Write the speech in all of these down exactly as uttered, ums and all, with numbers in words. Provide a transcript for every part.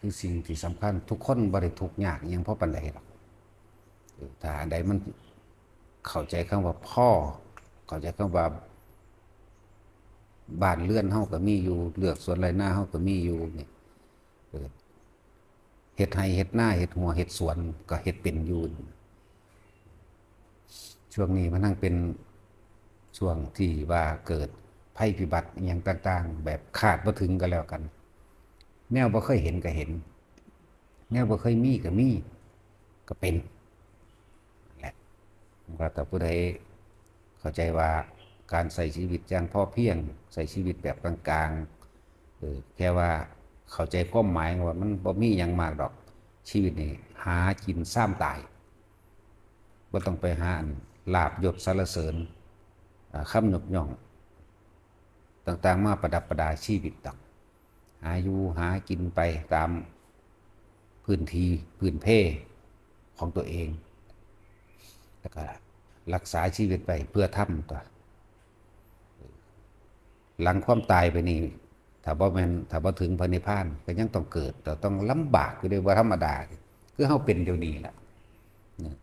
คือสิ่งที่สำคัญ ทุกคนบ่ได้ทุกข์ยากอิหยังพอปานใดดอก เออ ถ้าอันใดมันเข้าใจคำว่าพอ เข้าใจคำว่า บ้านเรือนเฮาก็มีอยู่ เฮือนสวนไร่นาเฮาก็มีอยู่นี่ เออ เฮ็ดไร่เฮ็ดนา เฮ็ดฮั้วเฮ็ดสวนก็เฮ็ดเป็นอยู่ ช่วงนี้มันทั้งเป็นช่วงที่ว่าเกิดภัยพิบัติอิหยังต่างๆ แบบคาดบ่ถึงก็แล้วกัน แนวบ่เคยเห็นก็เห็น แนวบ่เคยมีก็มี ก็เป็น นั่นแหละ ว่าแต่ผู้ใดเข้าใจว่าการใช้ชีวิตอย่างพอเพียง ใช้ชีวิตแบบกลางๆ เออ แค่ว่าเข้าใจความหมายว่ามันบ่มีหยังมากดอก ชีวิตนี่หากินซ่ามตาย บ่ต้องไปหาอันลาภยศสรรเสริญ อ่า คำยกย่อง ต่างๆ มาประดับประดาชีวิตดอก หาอยู่หากินไปตามพื้นที่พื้นเพของตัวเอง แล้วก็รักษาชีวิตไว้เพื่อธรรมตั๊ว หลังความตายไปนี่ ถ้าบ่แม่น ถ้าบ่ถึงพระนิพพาน ก็ยังต้องเกิด แต่ต้องลำบากอยู่เด้ บ่ธรรมดา คือเฮาเป็นเดี๋ยวนี้ล่ะ นะ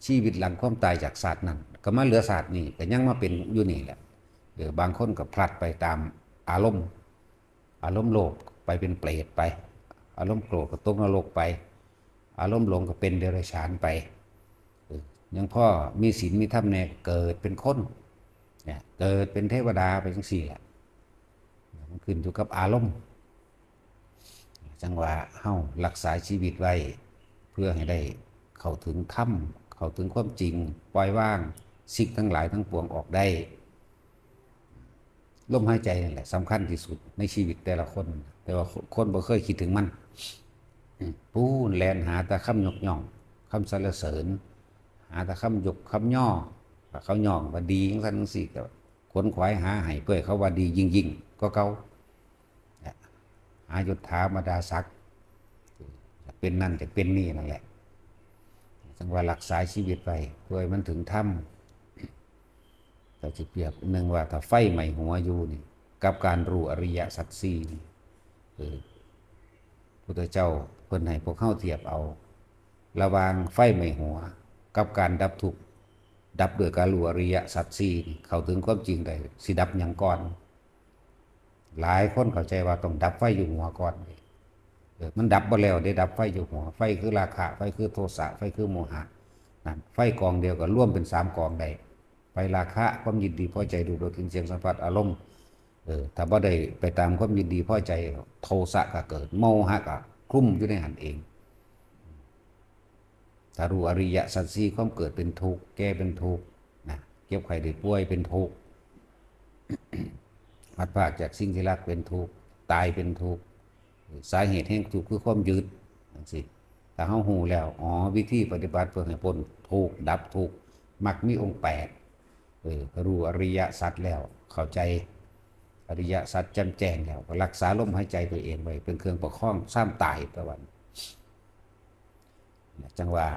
ชีวิตหลังความตายจากชาตินั้น ก็มาเหลือชาตินี้ ก็ยังมาเป็นอยู่นี่แหละ เออ บางคนก็พลัดไปตามอารมณ์ อารมณ์โลภไปเป็นเปรตไป อารมณ์โกรธก็ตกนรกไป อารมณ์หลงก็เป็นเดรัจฉานไป เออ ยังพอมีศีลมีธรรมแน่ เกิดเป็นคน เนี่ย เกิดเป็นเทวดาไปจังซี่แหละ มันขึ้นอยู่กับอารมณ์ จั่งว่าเฮารักษาชีวิตไว้ เพื่อให้ได้เข้าถึงธรรม เข้าถึงความจริง ปล่อยวางสิ่งทั้งหลายทั้งปวงออกได้ ลมหายใจนั่นแหละสำคัญที่สุดในชีวิตแต่ละคน แต่ว่าคนบ่เคยคิดถึงมัน อืม ปู้นแล่นหาแต่คำยกย่อง คำสรรเสริญ หาแต่คำยกคำย่อ เขาย่องว่าดีจังซั่นจังซี่ ก็ขวนขวายหาให้ เพื่อให้เขาว่าดียิ่งๆ กว่าเก่า หายศถาบรรดาศักดิ์ เป็นนั่นจะเป็นนี่นั่นแหละ จั่งว่ารักษาชีวิตไว้ เพื่อให้มันถึงธรรม ก็สิเปรียบหนึ่งว่าถ้าไฟไหม้หัวอยู่นี่ กับการรู้อริยสัจสี่นี่ เออ พุทธเจ้าเพิ่นให้พวกเฮาเทียบเอา ระหว่างไฟไหม้หัว กับการดับทุกข์ ดับด้วยการรู้อริยสัจสี่นี่ เข้าถึงความจริงได้ สิดับหยังก่อน หลายคนเข้าใจว่าต้องดับไฟอยู่หัวก่อน เออ มันดับบ่แล้วเด้ ดับไฟอยู่หัว ไฟคือราคะ ไฟคือโทสะ ไฟคือโมหะ นั่น ไฟกองเดียวก็รวมเป็นสามกองได้ ไฟราคะ ความยินดีพอใจรูปรสกลิ่นเสียงสัมผัสอารมณ์ เออ ถ้าบ่ได้ไปตามความยินดีพอใจ โทสะก็เกิด โมหะก็คลุมอยู่ในหั้นเอง ถ้ารู้อริยสัจสี่ ความเกิดเป็นทุกข์ แก่เป็นทุกข์ นะ เจ็บไข้ได้ป่วยเป็นทุกข์ พลัดพรากจากสิ่งที่รักเป็นทุกข์ ตายเป็นทุกข์ สาเหตุแห่งทุกข์คือความยึด จั่งซี้ ถ้าเฮาฮู้แล้ว อ๋อ วิธีปฏิบัติเพื่อให้พ้นทุกข์ ดับทุกข์ มรรคมีองค์แปด เออ รู้อริยสัจแล้ว เข้าใจอริยสัจแจ่มแจ้งแล้ว ก็รักษาลมหายใจตัวเองไว้ เป็นเครื่องประคองซ่ามตายตะวัน จั่งว่า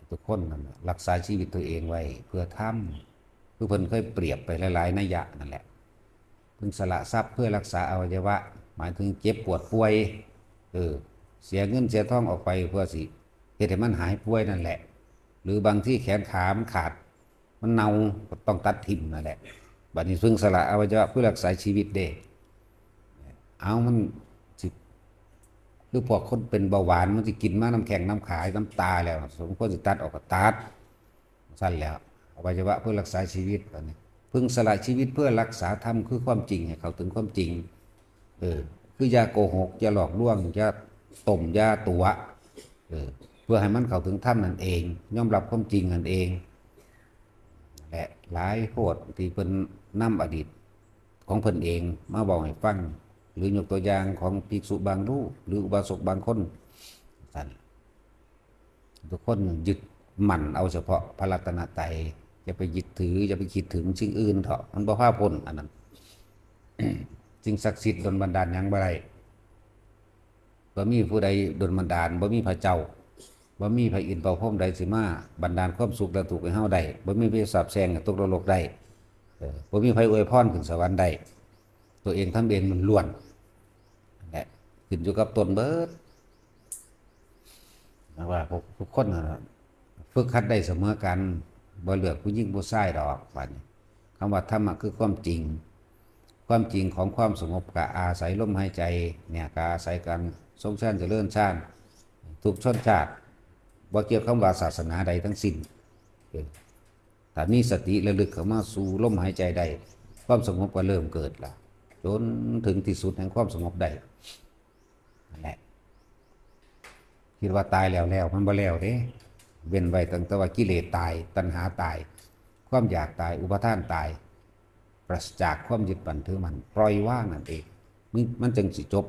ทุกคนนั่นน่ะ รักษาชีวิตตัวเองไว้เพื่อธรรม คือเพิ่นเคยเปรียบไปหลายๆ นัยยะนั่นแหละ เพิ่นสละทรัพย์เพื่อรักษาอวัยวะ หมายถึงเจ็บปวดป่วย เออ เสียเงินเสียทองออกไปเพื่อสิเฮ็ดให้มันหายป่วยนั่นแหละ หรือบางทีแขนขามันขาด มันเน่า ก็ต้องตัดทิ่มนั่นแหละ บัดนี้เพิ่นสละอวัยวะเพื่อรักษาชีวิตเด้ เอามันสิ คือพวกคนเป็นเบาหวาน มันสิกินมาน้ำแข้งน้ำขาน้ำตาแล้ว สมควรสิตัดออกก็ตัด ซั่นแล้ว อวัยวะเพื่อรักษาชีวิต บัดนี้ เพิ่นสละชีวิตเพื่อรักษาธรรมคือความจริง ให้เข้าถึงความจริง เออ คืออย่าโกหก อย่าหลอกลวง อย่าต้ม อย่าตั๋ว เออ เพื่อให้มันเข้าถึงธรรมนั่นเอง ยอมรับความจริงนั่นเอง และหลายโพดที่เพิ่นนำอดีตของเพิ่นเองมาเว้าให้ฟัง หรือยกตัวอย่างของภิกษุบางรูป หรืออุบาสกบางคน ซั่น ทุกคนยึดมั่นเอาเฉพาะพระรัตนตรัย อย่าไปยึดถือ อย่าไปคิดถึงสิ่งอื่นเถาะ มันบ่พาพ้นอันนั้น สิ่งศักดิ์สิทธิ์ดลบันดาลหยังบ่ได้ บ่มีผู้ใดดลบันดาล บ่มีพระเจ้า บ่มีพระอินทร์พระพรหมใดสิมาบันดาลความสุขและทุกข์ให้เฮาได้ บ่มีไผสาปแช่งให้ตกนรกได้ เออ บ่มีไผอวยพรขึ้นสวรรค์ได้ ตัวเองทำเองล้วนๆ นั่นแหละ ขึ้นอยู่กับตนเบิด แต่ว่าพวกทุกคนน่ะฝึกหัดได้เสมอกัน บ่เลือกผู้หญิงผู้ชายดอก บัดนี้ คำว่าธรรมะคือความจริง ความจริงของความสงบก็อาศัยลมหายใจ เนี่ย ก็อาศัยการทรงฌานเจริญฌาน ทุกชนชาติ บ่เกี่ยวคำว่าศาสนาใดทั้งสิ้น เออ ถ้ามีสติระลึกเข้ามาสู่ลมหายใจได้ ความสงบก็เริ่มเกิดละ จนถึงที่สุดแห่งความสงบได้ นั่นแหละ คิดว่าตายแล้วแล้ว มันบ่แล้วเด้ เว้นไว้ตั้งแต่ว่ากิเลสตาย ตัณหาตาย ความอยากตาย อุปาทานตาย ปราศจากความยึดมั่นถือมั่น ปล่อยวางนั่นเอง มัน มันจึงสิจบ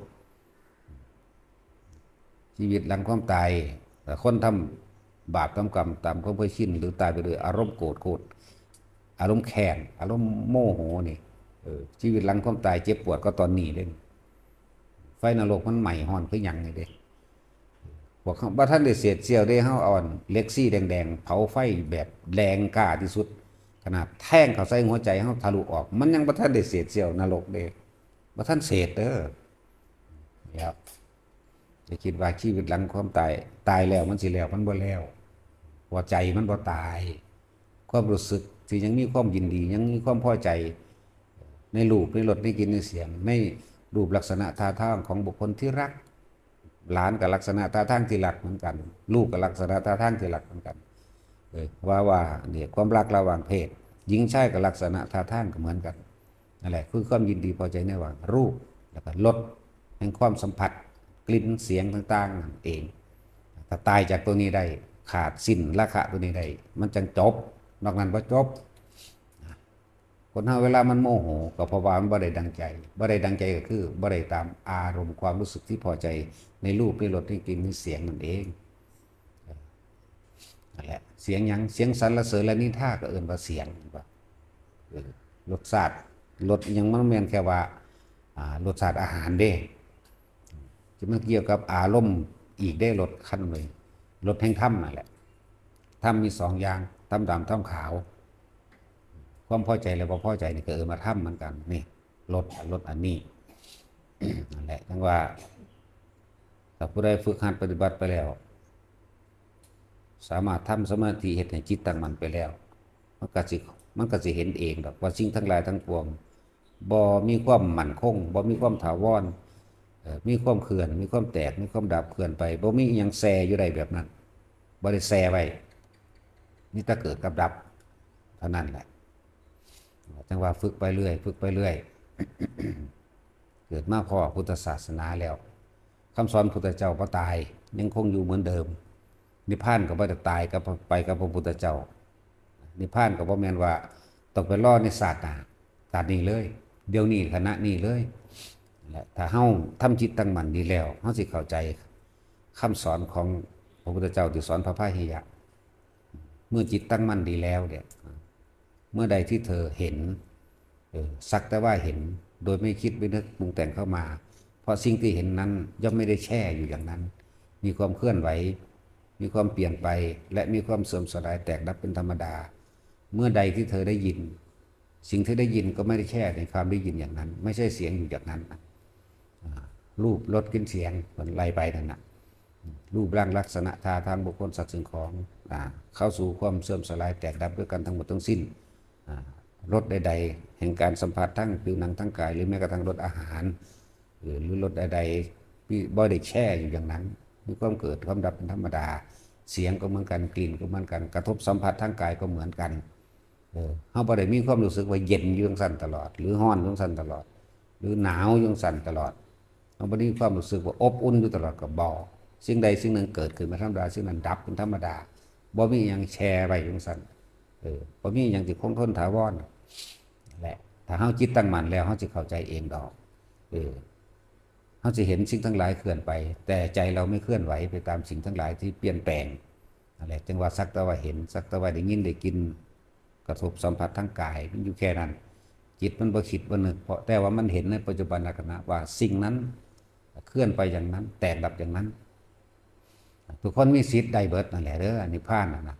ชีวิตหลังความตาย แต่คนทำบาปทำกรรมตามความเคยชิน หรือตายไปด้วยอารมณ์โกรธ โกรธ อารมณ์แค้น อารมณ์โมโหนี่ เออ ชีวิตหลังความตายเจ็บปวดก็ตอนนี้เด้ ไฟนรกมันไหม้ฮ้อนคือหยังนี่เด้ พวกเฮาบ่ทันได้เสร็จเสี้ยวเด้ เฮาเอาอันเหล็กสีแดงๆ เผาไฟแบบแรงกล้าที่สุด ขนาดแทงเข้าใส่หัวใจเฮาทะลุออก มันยังบ่ทันได้เสร็จเสี้ยวนรกเด้ บ่ทันเสร็จเด้อ ครับ จะคิดว่าชีวิตหลังความตาย ตายแล้วมันสิแล้ว มันบ่แล้ว เพราะใจมันบ่ตาย ความรู้สึกที่ยังมีความยินดี ยังมีความพอใจ ในรูป ในรส ในกลิ่น ในเสียง ในรูปลักษณะท่าทางของบุคคลที่รัก หลานก็ลักษณะท่าทางที่รักเหมือนกัน ลูกก็ลักษณะท่าทางที่รักเหมือนกัน เออ ว่า ว่าเนี่ย ความรักระหว่างเพศ หญิงชายก็ลักษณะท่าทางก็เหมือนกัน นั่นแหละ คือความยินดีพอใจในระหว่างรูป แล้วก็รส แห่งความสัมผัส กลิ่น เสียงต่างๆ นั่นเอง ถ้าตายจากตัวนี้ได้ ขาดสิ้นราคะตัวนี้ได้ มันจั่งจบ นอกนั้นบ่จบ คนเฮาเวลามันโมโห ก็เพราะว่ามันบ่ได้ดังใจ บ่ได้ดังใจก็คือบ่ได้ตามอารมณ์ความรู้สึกที่พอใจในรูป ในรส ในกลิ่น ในเสียงนั่นเอง นั่นแหละ เสียงหยัง เสียงสรรเสริญและนินทาก็เอิ้นว่าเสียง ว่า เออ รสชาติ รสอิหยังมันแม่นแค่ว่า อ่า รสชาติอาหารเด้ จะมาเกี่ยวกับอารมณ์อีกได้ รสคันเลย รสแห่งธรรมนั่นแหละ ธรรมมีสองอย่าง ธรรมดำ ธรรมขาว ความพอใจและบ่พอใจนี่ก็เอิ้นว่าธรรมเหมือนกัน นี่ รส รสอันนี้ นั่นแหละ จั่งว่า ถ้าผู้ใดฝึกหัดปฏิบัติไปแล้ว สามารถทำสมาธิเฮ็ดให้จิตตั้งมั่นไปแล้ว มันก็สิ มันก็สิเห็นเองดอกว่าสิ่งทั้งหลายทั้งปวง บ่มีความมั่นคง บ่มีความถาวร เอ่อ มีความเคลื่อน มีความแตก มีความดับ เคลื่อนไป บ่มีอิหยังแช่อยู่ได้แบบนั้น บ่ได้แช่ไว้ มีแต่เกิดกับดับเท่านั้นแหละ จั่งว่าฝึกไปเรื่อย ฝึกไปเรื่อย เกิดมาพ้อพุทธศาสนาแล้ว คำสอนพุทธเจ้าบ่ตาย ยังคงอยู่เหมือนเดิม นิพพานก็บ่ได้ตายกับ ไปกับพระพุทธเจ้า นิพพานก็บ่แม่นว่าต้องไปรอในชาติหน้า ชาตินี้เลย เดี๋ยวนี้ขณะนี้เลย และถ้าเฮาทำจิตตั้งมั่นดีแล้ว เฮาสิเข้าใจคำสอนของพระพุทธเจ้าที่สอนพระพาหิยะ เมื่อจิตตั้งมั่นดีแล้วเนี่ย เมื่อใดที่เธอเห็น เออ สักแต่ว่าเห็น โดยไม่คิดไม่นึกปรุงแต่งเข้ามา เพราะสิ่งที่เห็นนั้นย่อมไม่ได้แช่อยู่อย่างนั้น มีความเคลื่อนไหว มีความเปลี่ยนไป และมีความเสื่อมสลายแตกดับเป็นธรรมดา เมื่อใดที่เธอได้ยิน สิ่งที่ได้ยินก็ไม่ได้แช่ในความได้ยินอย่างนั้น ไม่ใช่เสียงอยู่อย่างนั้น อ่า รูป รส กลิ่น เสียง มันไล่ไปนั่นน่ะ รูปร่างลักษณะท่าทางบุคคลสัตว์สิ่งของ อ่า เข้าสู่ความเสื่อมสลายแตกดับด้วยกันทั้งหมดทั้งสิ้น อ่า รสใดๆ แห่งการสัมผัสทั้งผิวหนังทั้งกาย หรือแม้กระทั่งรสอาหาร หรือ หรือรสใดๆ ที่บ่ได้แช่อยู่อย่างนั้น มีความเกิดความดับเป็นธรรมดา เสียงก็เหมือนกัน กลิ่นก็เหมือนกัน กระทบสัมผัสทางกายก็เหมือนกัน เออ เฮาบ่ได้มีความรู้สึกว่าเย็นอยู่จั่งซั้นตลอด หรือร้อนอยู่จั่งซั้นตลอด หรือหนาวอยู่จั่งซั้นตลอด เฮาบ่ได้มีความรู้สึกว่าอบอุ่นอยู่ตลอด ก็บ่ สิ่งใดสิ่งหนึ่งเกิดขึ้นมาธรรมดา สิ่งนั้นดับเป็นธรรมดา บ่มีอิหยังแช่ไว้อยู่จั่งซั้น เออ บ่มีอิหยังที่คงทนถาวร นั่นแหละ ถ้าเฮาจิตตั้งมั่นแล้ว เฮาสิเข้าใจเองดอก เออ เฮาสิเห็นสิ่งทั้งหลายเคลื่อนไป แต่ใจเราไม่เคลื่อนไหวไปตามสิ่งทั้งหลายที่เปลี่ยนแปลง นั่นแหละ จั่งว่าสักแต่ว่าเห็น สักแต่ว่าได้ยินได้กลิ่น กระทบสัมผัสทางกาย มันอยู่แค่นั้น จิตมันบ่คิดบ่นึก เพราะแต่ว่ามันเห็นในปัจจุบันขณะว่าสิ่งนั้นเคลื่อนไปอย่างนั้น แตกดับอย่างนั้น ทุกคนมีสิทธิ์ได้เบิดนั่นแหละเด้อ นิพพานน่ะนะ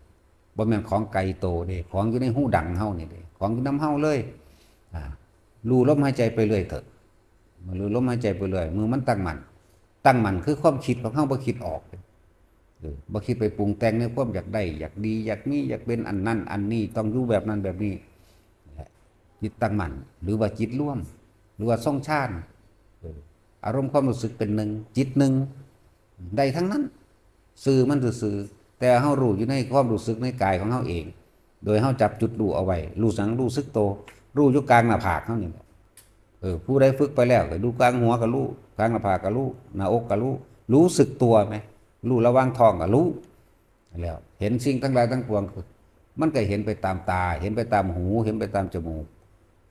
บ่แม่นของไกลโตเด้ ของอยู่ในฮูดังเฮานี่เด้ ของอยู่นำเฮาเลย อ่า รู้ลมหายใจไปเรื่อยเถอะ รู้ลมหายใจไปเรื่อย มือมันตั้งมั่น ตั้งมั่นคือความคิดของเฮาบ่คิดออก เออ บ่คิดไปปรุงแต่งในความอยากได้ อยากดี อยากมี อยากเป็นอันนั้นอันนี้ ต้องอยู่แบบนั้นแบบนี้ นั่นแหละ จิตตั้งมั่น หรือว่าจิตรวม หรือว่าทรงฌาน เออ อารมณ์ความรู้สึกเป็นหนึ่ง จิตหนึ่ง ได้ทั้งนั้น ซื่อมันซื่อๆ แต่เฮารู้อยู่ในความรู้สึกในกายของเฮาเอง โดยเฮาจับจุดรู้เอาไว้ รู้หยัง รู้สึกโต รู้อยู่กลางหน้าผากเฮานี่แหละ เออ ผู้ใดฝึกไปแล้วก็ดูกลางหัวก็รู้ กลางหน้าผากก็รู้ หน้าอกก็รู้ รู้สึกตัวไหม รู้ระหว่างท้องก็รู้ แล้วเห็นสิ่งทั้งหลายทั้งปวง มันก็เห็นไปตามตา เห็นไปตามหู เห็นไปตามจมูก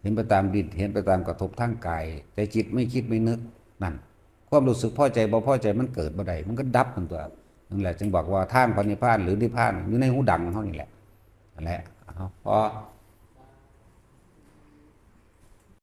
เห็นไปตามลิ้น เห็นไปตามกระทบทางกาย แต่จิตไม่คิดไม่นึก นั่น ความรู้สึกพอใจบ่พอใจมันเกิดบ่ได้ มันก็ดับมันตัว นั่นแหละจึงบอกว่าทางพระนิพพานหรือนิพพานอยู่ในหูดังเฮานี่แหละ นั่นแหละ เอา พอ